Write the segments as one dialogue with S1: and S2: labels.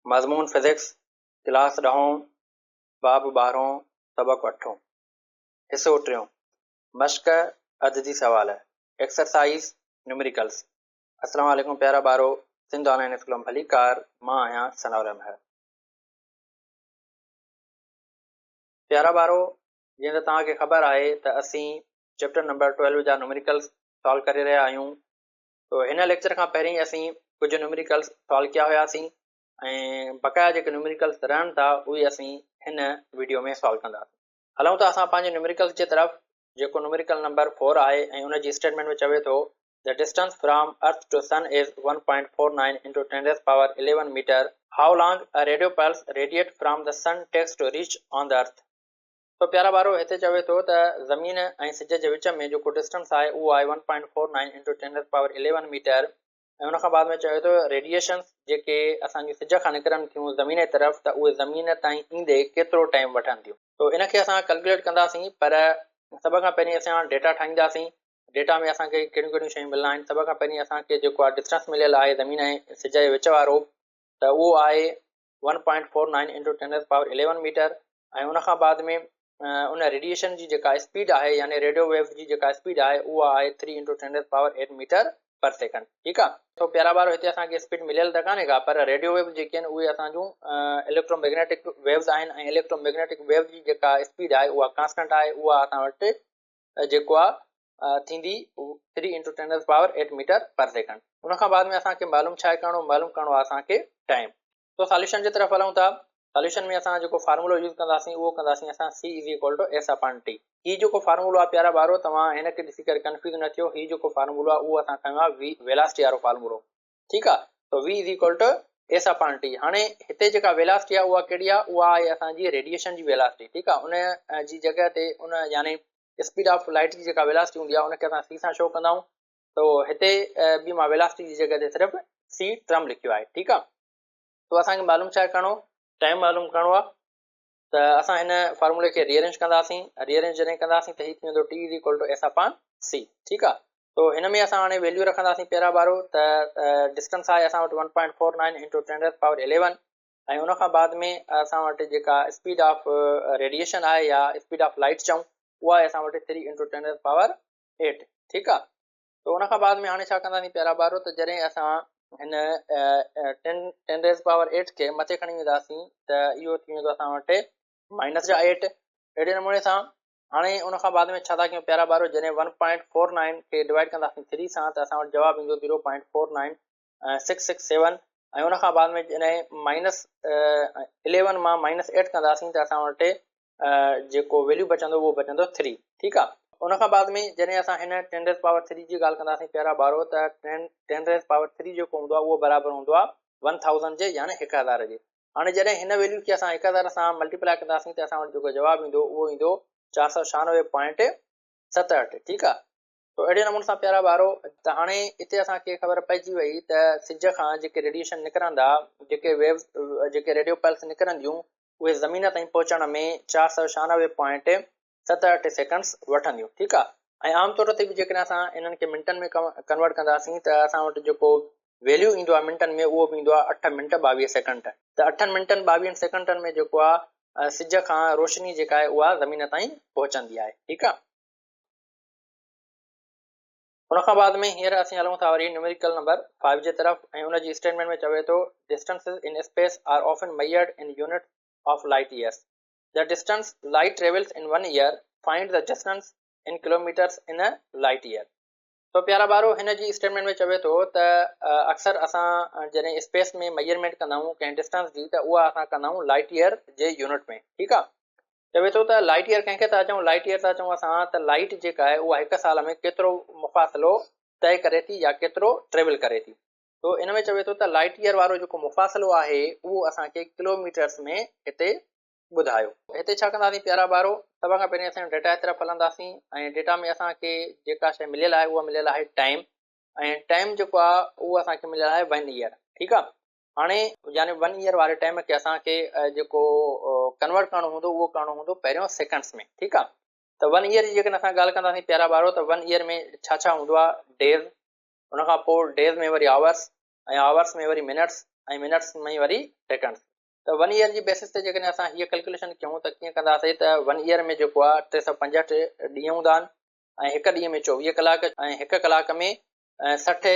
S1: مضمون physics, class ڏهون، باب ٻارهون، سبق اٺون، حصو ٽيون، مشق عددي سوال، ايڪسرسائيز نيومريڪلز. السلام عليڪم پيارا ٻارو، سنڌ آن لائين اسڪول ۾ ڀليڪار، مان آهيان ثناء الله مهر. پيارا ٻارو، جيئن ته توهان کي خبر آهي ته اسين چيپٽر نمبر ٽويلو جا نيومريڪلز سالو ڪري رهيا آهيون. تو هن ليڪچر کان پهرين اسين ڪجهه نيومريڪلز سالو ڪيا هياسين ۽ بقايا جيڪي نيومريڪلز رهن ٿا اهي اسين هن ويڊيو ۾ سالو ڪنداسين. هلون ٿا اسان پنهنجي نيومريڪلز جي طرف، جيڪو نيومريڪل نمبر فور آهي ۽ ان جي اسٽيٽمينٽ ۾ چوي ٿو The distance from Earth to Sun is 1.49 into 10 raised power 11 meter. How long a radio pulse radiate from the sun takes to reach on the earth. تو پيارا ٻارو هتي چوي ٿو ته زمين ۽ سج جي وچ ۾ جيڪو ڊسٽنس آهي اهو آهي one point four nine into ten raise power eleven meter ۽ ان کان بعد ۾ چوي ٿو ريڊيئيشنس جيڪي اسان جي سج کان نڪرن ٿيون زمين جي طرف ته اهي زمين تائين ايندي ڪيترو ٽائيم وٺن ٿيون. تو ان کي اسان ڪلڪيوليٽ ڪنداسين پر سڀ کان پهرين اسان ڊيٽا ٺاهينداسين. ڊيٽا ۾ اسان کي ڪهڙيون ڪهڙيون شيون ملڻ آهن. سڀ کان پهرين اسان کي جيڪو آهي ڊسٽنس مليل آهي زمين ۽ سج جي وچ وارو ته اهو آهي one point four nine into ten raise power eleven meter ۽ ان کان بعد ۾ ان ريڊيئيشن جي جيڪا اسپيڊ آهي يعني ريڊيو ويوز جي جيڪا اسپيڊ آهي اها آهي three into ten raise power eight meter per second. ٺيڪ آ تو پيارا ٻارو هتي اسان کي اسپيڊ مليل ته ڪانهي ڪا پر ريڊيو ويوز جيڪي آهن اهي اسان جون اليڪٽرو ميگنيٽڪ ويوز آهن ۽ اليڪٽرو ميگنيٽڪ ويوز جي جيڪا اسپيڊ آهي اها ڪانسٽنٽ آهي اها اسان وٽ جيڪو آ ٿيندي three into ten raise power eight meter per second. ان کان بعد ۾ اسان کي معلوم ڇا ڪرڻو، معلوم ڪرڻو آ اسان کي ٽائيم. تو ساليوشن جي طرف هلون ٿا. ساليوشن ۾ اسان جيڪو فارمولو يوز ڪنداسين اهو ڪنداسين اسان C is equal to S upon T. هي جيڪو فارمولو آ پيارا ٻارو توهان هن کي ڏسي ڪري ڪنفيوز نه ٿيو، هي جيڪو فارمولو آ اهو اسان کنيو آ وي ويلاسٽي وارو فارمولو. ٺيڪ آ تو V is equal to S upon T. هاڻي هتي جيڪا ويلاسٽي آ اها ڪهڙي آ، اها آهي اسان جي ريڊيئيشن جي ويلاسٽي. ٺيڪ آ ان جي جڳهه تي ان يعني اسپيڊ آف لائٽ جي جيڪا ويلاسٽي هوندي آهي ان کي اسان سي سان شو ڪندا آهيون تو هتي به مان ويلاسٽي جي جڳهه تي صرف سي ٽرم لکيو آهي. ٺيڪ آ تو اسان کي معلوم ڇا ڪرڻو، ٽائيم معلوم ڪرڻو آ ته اسان هن فارمولي کي ري ارينج ڪنداسين. ري ارينج جڏهن ڪنداسين ته هي ٿي ويندو T is equal to S upon C. ٺيڪ آ تو هن ۾ اسان هاڻي ويليو رکنداسين پيارا ٻارو ته ڊسٽنس آهي اسان وٽ one point four nine into ten raise power eleven ۽ ان کان بعد ۾ اسان وٽ جيڪا اسپيڊ آف ريڊيئيشن آهي يا اسپيڊ آف لائٽ چئون اها آهي اسان وٽ three into ten raise power eight. ٺيڪ آ تو ان کان بعد ۾ هاڻي ڇا ڪنداسين پيارا ٻارو ته جڏهن اسان هن ٽين ريز پاور ايٽ کي مٿي کڻي وينداسين ته اهو ٿي ويندو اسان وٽ مائنس جا ايٽ. اهڙي نموني سان هاڻي ان کان بعد ۾ ڇا ٿا ڪيون پيارا ٻارو جڏهن ون پوائنٽ فور نائن کي ڊوائيڊ ڪنداسين ٿري سان ته اسان وٽ جواب ايندو zero point four nine six six seven ۽ ان کان بعد ۾ جڏهن مائنس اليون مان مائنس ايٽ ڪنداسين ته اسان وٽ جيڪو ويليو بچندو اهو بچندو ٿري. ٺيڪ آ ان کان بعد ۾ جڏهن اسان هن ٽين ريز پاور ٿري جي ڳالهه ڪنداسين پيارا ٻارو ته ٽين ريز پاور ٿري جيڪو هوندو آ اهو برابر هوندو آ ون ٿائوزنڊ جي يعني هڪ هزار جي. هاڻي جڏهن هن ويليو کي اسان هڪ هزار سان ملٽيپلائي ڪنداسين ته اسان وٽ جيڪو جواب ايندو اهو ايندو چار سؤ ڇهانوي پوائنٽ ست اٺ. ٺيڪ آ تو اهڙي نموني سان پيارا ٻارو ته هاڻي اتي اسان کي خبر پئجي وئي ته سج کان جيڪي ريڊيئيشن نڪرندا، جيڪي ويوز، جيڪي ريڊيو پلس نڪرنديون اهي زمين تائين پهچڻ ۾ چار سؤ ڇهانوي پوائنٽ ست اٺ سيڪنڊس وٺنديون. ٺيڪ آ ۽ عام طور تي به جيڪڏهن اسان انهن کي منٽن ۾ ڪنورٽ ڪنداسين ته اسان وٽ جيڪو ويليو ايندو آهي منٽن ۾ اهو به ايندو آهي اٺ منٽ ٻاويهه سيڪنڊ ته اٺن منٽن ٻاويهن سيڪنڊن ۾ جيڪو آهي سج کان روشني جيڪا آهي اها زمين تائين پهچندي آهي. ٺيڪ آهي ان کان بعد ۾ هينئر اسين هلون ٿا وري نيوميريڪل نمبر فائيو جي طرف ۽ ان جي اسٽيٽمينٽ ۾ چوي ٿو distances in space are often measured in units of light years. The distance light travels in one year, find the distance in kilometers in a light year. تو پيارا ٻارو هن جي اسٽيٽمينٽ ۾ چوي ٿو ته اڪثر اسان جڏهن اسپيس ۾ ميجرمينٽ ڪندا آهيون ڪنهن ڊسٽنس جي ته اها اسان ڪندا آهيون لائٽ ايئر جي يونٽ ۾. ٺيڪ آ چوي ٿو ته لائٽ ايئر ڪنهن کي ٿا چئون، لائٽ ايئر ٿا چئون اسان ته لائٽ جيڪا آهي اها هڪ سال ۾ ڪيترو مفاصلو طئي ڪري ٿي يا ڪيترو ٽريول ڪري ٿي. تو ان ۾ چوي ٿو ته لائٽ ايئر وارو جيڪو مفاصلو آهي اهو اسان کي ڪلوميٽرس ۾ هتي ٻڌايو. هتي ڇا ڪنداسين پيارا ٻارو، سڀ کان پهرين اسان ڊيٽا جي طرف هلنداسين ۽ ڊيٽا ۾ اسان کي جيڪا شيء مليل آهي اها مليل آهي ٽائيم ۽ ٽائيم جيڪو آهي اهو اسان کي مليل آهي ون ايئر. ٺيڪ آهي هاڻي يعني ون ايئر واري ٽائيم کي اسان کي جيڪو ڪنورٽ ڪرڻو هوندو اهو ڪرڻو هوندو پهريون سيڪنڊس ۾. ٺيڪ آهي ته ون ايئر جي جيڪڏهن اسان ڳالهه ڪنداسين پيارا ٻارو ته ون ايئر ۾ ڇا ڇا هوندو آهي، ڊيز، ان کان پوء ڊيز ۾ وري آورس ۽ آورس ۾ وري منٽس ۽ منٽس ۾ وري سيڪنڊس. ته ون ايئر جي بيسس تي جيڪڏهن اسان هيء ڪلڪيوليشن ڪيون ته ڪيئن ڪنداسين ته ون ايئر ۾ جيڪو آهي 365 ڏينهن هوندا آهن ۽ هڪ ڏينهن ۾ 24 ڪلاڪ ۽ هڪ ڪلاڪ ۾ 60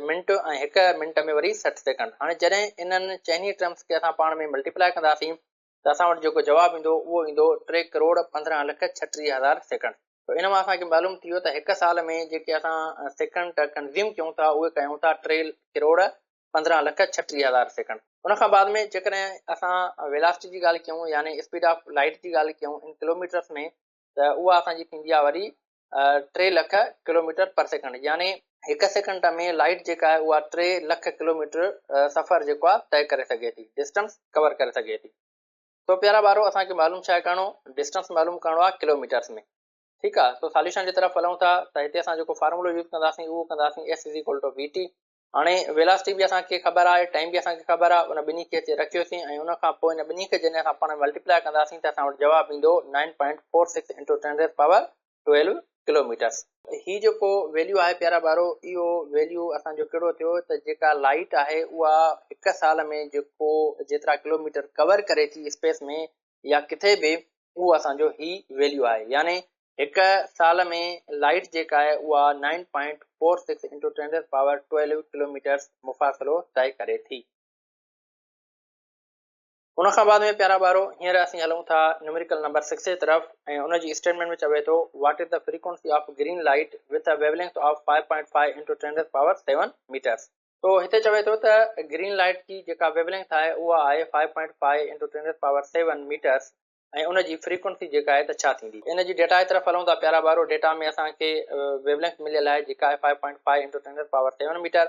S1: منٽ ۽ هڪ منٽ ۾ وري 60 سيڪنڊ. هاڻي جڏهن انهن چئني ٽرمس کي اسان پاڻ ۾ ملٽيپلائي ڪنداسين ته اسان وٽ جيڪو جواب ايندو اهو ايندو ٽي ڪروڙ 15 لک 36 هزار سيڪنڊ. ته ان مان اسان کي معلوم ٿي ويو ته هڪ سال ۾ جيڪي اسان سيڪنڊ ڪنزيوم ڪيون ٿا اهي ڪيون ٿا ٽي ڪروڙ 15 لک 36 هزار سيڪنڊ. ان کان بعد ۾ جيڪڏهن اسان ويلاسٽي جي ڳالهه ڪيون يعني اسپيڊ آف لائٽ جي ڳالهه ڪيون ان ڪلوميٽرس ۾ ته اها اسان جي ٿيندي آهي وري 3 لک ڪلوميٽر پر سيڪنڊ يعني هڪ سيڪنڊ ۾ لائٽ جيڪا آهي اها 3 لک ڪلوميٽر سفر جيڪو آهي طئي ڪري سگهي ٿي، ڊسٽنس ڪور ڪري سگهي ٿي. سو پيارا ٻارو اسان کي معلوم ڇا ڪرڻو ڊسٽنس معلوم ڪرڻو آهي ڪلوميٽرس ۾ ٺيڪ آهي سو ساليوشن جي طرف هلون ٿا ته هتي اسان جيڪو فارمولو يوز ڪنداسين اهو ڪنداسين S is equal to V T. هاڻي ويلاسٽي به اسان کي خبر آهي ٽائيم به اسان کي خبر آهي ان ٻنهي کي هتي رکيوسين ۽ ان کان پوء ان ٻنهي کي جڏهن اسان پاڻ ملٽيپلائي ڪنداسين ته اسان وٽ جواب ايندو nine point four six into ten raise power twelve kilometres. هي جيڪو ويليو آهي پيارا ٻارو اهو ويليو اسان جو ڪهڙو ٿيو ته جيڪا لائيٽ آهي اها هڪ سال ۾ جيڪو جيترا ڪلوميٽر ڪور ڪري ٿي اسپيس ۾ يا ڪٿي به اهو اسان جو هي ويليو آهي يعني هڪ سال ۾ لائيٽ جيڪا آهي اها nine point four six into ten raise power twelve kilometres مفاصلو طئي ڪري ٿي. ان کان بعد ۾ پيارا ٻارو هينئر اسين هلون ٿا نيوميريڪل نمبر سڪس جي طرف ۽ ان جي اسٽيٽمينٽ ۾ چوي ٿو what is the frequency of green light with a wavelength of five point five into ten raise power seven metres. تو هتي چوي ٿو ته گرين لائيٽ جي جيڪا ويو لينٿ آهي اها آهي five point five into ten raise power seven metres ۽ ان جي فريڪوئنسي جيڪا آهي ته ڇا ٿيندي. ان جي ڊيٽا جي طرف هلون ٿا پيارا ٻارو ڊيٽا ۾ اسان کي ويو لينٿ مليل آهي جيڪا آهي five point five into ten raise power seven metre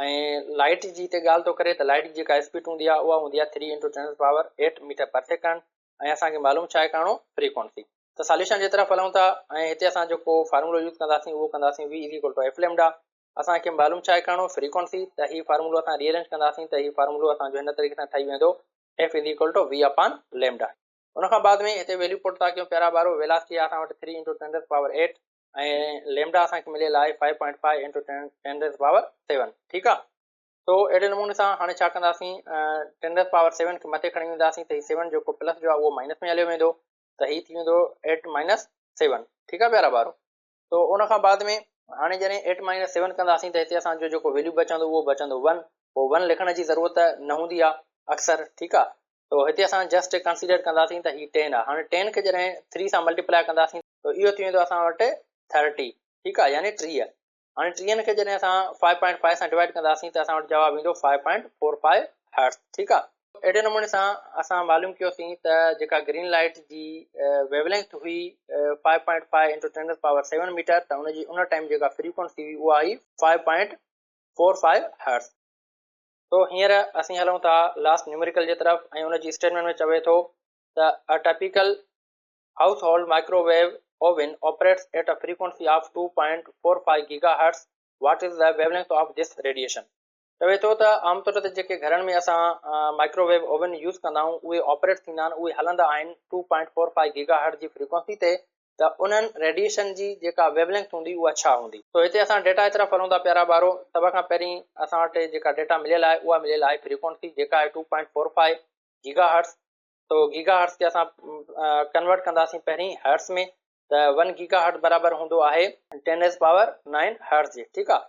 S1: ۽ light جي هتي ڳالهه ٿو ڪري ته لائيٽ جي جيڪا اسپيڊ هوندي آهي اها هوندي آهي three into ten power eight metre per second ۽ اسان کي معلوم ڇا آهي ڪرڻو فريڪوئنسي. ته ساليوشن جي طرف هلون ٿا ۽ هتي اسان جيڪو فارمولو يوز ڪنداسين اهو ڪنداسين V is equal to F lambda. اسان کي معلوم ڇا آهي ڪرڻو فريڪوئنسي ته هي فارمولو اسان ري ارينج ڪنداسين ته هي فارمولو اسان جو هن طريقي سان ٺهي ويندو F is equal to V upon lambda. ان کان بعد ۾ هتي ويليو پٽ ٿا ڪيون پيارا ٻارو ويلاسٽي آهي اسان وٽ three into ten power eight ۽ lambda اسان کي مليل آهي five point five into ten raise power seven ٺيڪ آ تو اهڙي نموني سان هاڻي ڇا ڪنداسين ٽين ريز پاور سيون کي مٿي کڻي وينداسين ته هي سيون جيڪو پلس جو آهي اهو مائنس ۾ هليو ويندو ته هي ٿي ويندو ايٽ مائنس سيون ٺيڪ آ پيارا ٻارو تو ان کان بعد ۾ هاڻي جڏهن ايٽ مائنس سيون ڪنداسين ته هتي اسان جو جيڪو ويليو بچندو اهو بچندو ون پوء ون لکڻ جي ضرورت نه هوندي آ اڪثر ٺيڪ آ تو هتي اسان جسٽ ڪنسيڊر ڪنداسين ته هي ٽين آ هاڻي ٽين کي جڏهن ٿري سان ملٽيپلائي ڪنداسين ته اهو ٿي ويندو اسان وٽ ٿرٽي ٺيڪ آ يعني 30. هاڻي ٽيهن کي جڏهن اسان فائيو پوائنٽ فائيو سان ڊوائيڊ ڪنداسين ته اسان وٽ جواب ايندو five point four five hertz ٺيڪ آ. اهڙي نموني سان اسان معلوم ڪيوسين ته جيڪا گرين لائيٽ جي ويو لينٿ هئي five point five into ten power seven metre ته ان جي ان ٽائيم جيڪا فريڪوئنسي هئي اها هئي five point four five hertz. تو هينئر اسين هلون ٿا لاسٽ نيوميريڪل جي طرف ۽ ان جي اسٽيٽمينٽ ۾ چوي ٿو ته a typical household microwave oven operates at a frequency of 2.45 gigahertz, what is the wavelength of this radiation? چوي ٿو ته عام طور تي جيڪي گهرن ۾ اسان مائڪروويو اوون يوز ڪندا آهيون اهي آپريٽ ٿيندا آهن اهي هلندا آهن 2.45 گيگا هرٽز جي فريڪوئنسي تي ته انهن ريڊيئيشن جي جيڪا ويو لينٿ هوندي اها ڇا هوندي؟ سو هتي اسان ڊيٽا جي طرف هلون ٿا پيارا ٻارو سڀ کان پهرين اسان وٽ جيڪا ڊيٽا مليل آهي اها مليل آهي فريڪوئنسي جيڪا آهي 2.45 گيگا هرٽز تو گيگا هرٽز کي اسان ڪنورٽ ڪنداسين پهرين هرٽز ۾ ته ون گيگا هرٽز برابر هوندو آهي ten raise power nine hertz جي ٺيڪ آ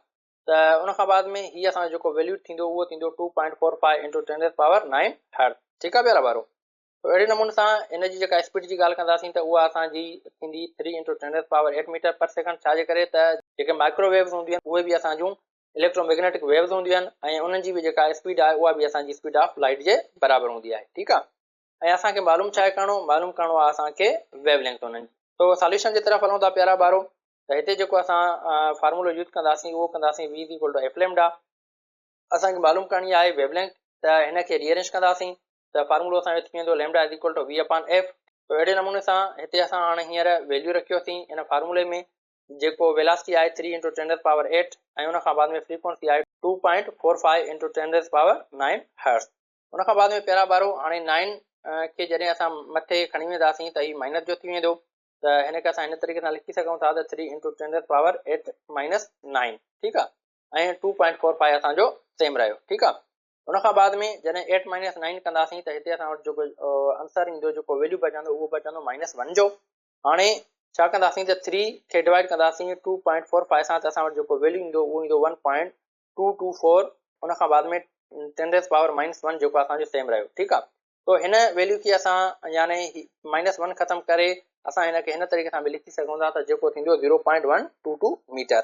S1: ته ان کان بعد ۾ هي اسان جو جيڪو ويليو ٿيندو اهو ٿيندو two point four five into ten raise power nine hertz ٺيڪ آ پيارا ٻارو تو اهڙي نموني سان ان جي جيڪا اسپيڊ جي ڳالهه ڪنداسين ته اها اسان جي ٿيندي three into ten raise power eight metre per second ڇا جي ڪري ته جيڪي مائڪرو ويوز هونديون آهن اهي به اسان جون اليڪٽرو ميگنيٽڪ ويوز هونديون آهن ۽ انهن جي به جيڪا اسپيڊ آهي اها به اسان جي اسپيڊ آف لائيٽ جي برابر هوندي آهي ٺيڪ آهي ۽ اسان کي معلوم ڇا آهي ڪرڻو معلوم ڪرڻو آهي اسان کي ويو لينٿ انهن جي تو ساليوشن جي طرف هلون ٿا پيارا ٻارو ته هتي جيڪو اسان فارمولو يوز ڪنداسين اهو ڪنداسين V is equal to F lambda اسان کي معلوم ڪرڻي آهي ويو لينٿ ته هن کي ري ارينج ڪنداسين ته فارمولو اسان جو ٿي ويندو lambda is equal to V upon F تو اهڙي نموني سان هتي اسان هاڻي هينئر ويليو رکيوسين ان فارمولي ۾ جيڪو ويلاسٽي آهي three into ten raise power eight ۽ ان کان بعد ۾ فريڪوئنسي آهي two point four five into ten raise power nine hertz. ان کان بعد ۾ پيارا ٻارو هاڻي نائن کي جڏهن اسان مٿي کڻي وينداسين ته هي مائنس جو ٿي ويندو ته هن کي اسان هن طريقي سان لکي سگهون ٿا ته three into ten raise power eight minus nine ٺيڪ آهي ۽ ٽو پوائنٽ فور فائيو اسان جو سيم رهيو ٺيڪ آهي. ان کان بعد ۾ جڏهن ايٽ مائنس نائن ڪنداسين ته هتي اسان وٽ جيڪو آنسر ايندو جيڪو ويليو بچندو اهو بچندو مائنس ون جو. هاڻي ڇا ڪنداسين ته ٿري کي ڊوائيڊ ڪنداسين ٽو پوائنٽ فور فائيو سان ته اسان وٽ جيڪو ويليو ايندو اهو ايندو one point two two four ان کان بعد ۾ 10 ريز پاور مائنس ون جيڪو اسان جو سيم رهيو ٺيڪ آ. تو هن ويليو کي اسان يعني مائنس ون ختم ڪري اسان هن کي هن طريقي سان به لکي سگهون ٿا ته جيڪو ٿيندو zero point one two two metre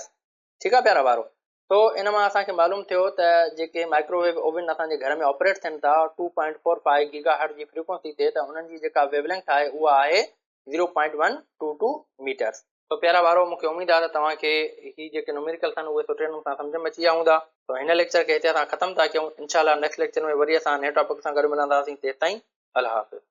S1: ٺيڪ آ پيارا ٻارو. تو ان مان اسان کي معلوم ٿيو ته جيڪي مائڪرو ويو اوون اسان جي گهر ۾ آپريٽ ٿين ٿا two point four five giga hertz جي فريڪوئنسي تي ته انهن جي جيڪا ويو لينٿ آهي اها آهي zero point one two two metres. تو پيارا ٻارو مون کي اميد آهي ته توهان کي هي جيڪي نوميريڪلس آهن اهي سٺي نموني سان سمجهه ۾ اچي ويا هوندا. تو هن ليڪچر کي هتي اسان ختم ٿا ڪيون انشاء الله نيڪسٽ ليڪچر ۾ وري اسان نئين ٽاپڪ سان گڏ ملنداسين تيستائين الله حافظ.